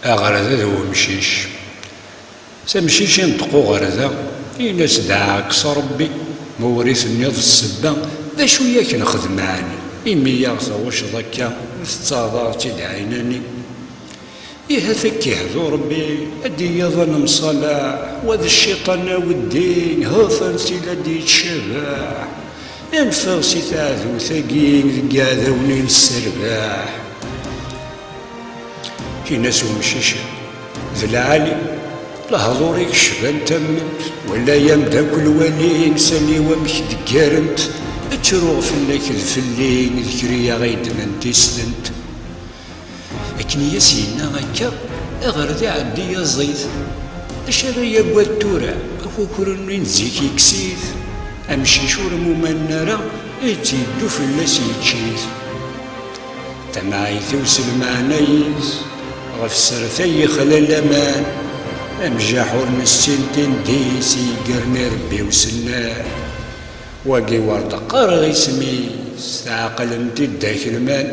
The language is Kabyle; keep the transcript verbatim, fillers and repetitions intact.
Aɣerda d wemcic. S amcic inṭeq uɣerda, in-as: "Dɛa-k s Ṛebbi, ma ur i tenniḍ ssebba, d acu i ak-nexdem ɛni? Imi i aɣ-tɣucceḍ akka, ur tettaɣeḍ-aɣ-tt-id ɛinani?" Ihat ad k-ihdu Ṛebbi, ad d-iyaḍ ad nemṣalaḥ, wa d cciṭan a weddi, hatan tila d-yettcabaḥ. Ad neffeɣ si teɛdut-agi, deg iɛdawen i nesserbaḥ. Ini-as umcic d lɛali, lehdur-ik cban tamment, wala-yam d akk lwali, sani wamek d-ggarent, ttruɣ fell-ak d fell-i, d kri i aɣ-yeddmen tistent. Akken i as-yenna akka, aɣerda iɛeddi yaẓ-it. Acu ara yagad tura, akukru-nni n zik yekkes-it. Amcic ur mumanen ara, yetteddu fell-as yečč-it. Tamɛayt-iw s lmeɛna-is, ɣef sser-tay yexla laman, amjaḥ ur nessin tindis i yeggren irebbi usennan. Wagi wer d-qqareɣ isem-is, tɛeqlem-t-id d akelman,